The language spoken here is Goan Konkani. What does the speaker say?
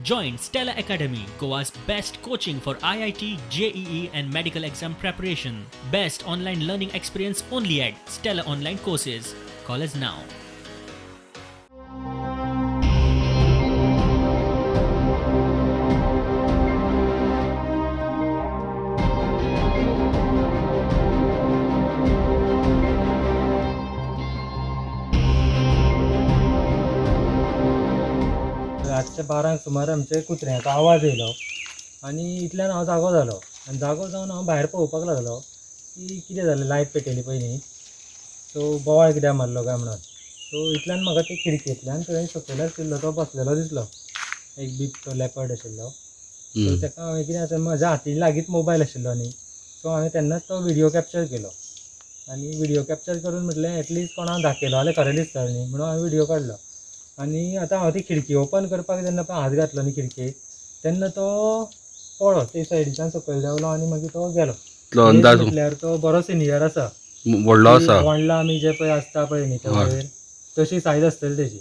Join Stella Academy, Goa's best coaching for IIT, JEE, and medical exam preparation. Best online learning experience only at Stella Online Courses. Call us now. रातच्या 12 सुमार आमचे कुत्र्याचो आवाज येयलो आनी इतल्यान हांव जागो जालो आनी जागो जावन हांव भायर पळोवपाक लागलो की कितें जालें, लायट पेटयली पयलीं, सो बोवाळ कित्याक मारलो काय म्हणून. सो इतल्यान म्हाका ते खिडकेंतल्यान थंय सकयल आशिल्लो तो बसलेलो दिसलो, एक बिबटो लेपर्ड आशिल्लो. सो ताका हांवें कितें आसा, म्हज्या हाती लागींच मोबायल आशिल्लो न्ही, सो हांवें तेन्नाच तो व्हिडियो कॅप्चर केलो आनी व्हिडियो कॅप्चर करून म्हटलें एटलिस्ट कोणाक दाखयलो जाल्यार खरें दिसतलें न्ही म्हणून हांवें व्हिडियो काडलो. आनी आतां हांव ती खिडकी ओपन करपाक जेन्ना पळय हात घातलो न्ही खिडकेक, तेन्ना तो पळ्ळो ते सायडीच्यान सकयल देंवलो आनी मागीर तो गेलो. इतलो अंदाज म्हटल्यार तो बरो सिनियर आसा, व्हडलो आसा. वणला आमी जे पळय आसता पळय न्ही ते हय. वयर, तशी सायज आसतली तेजी.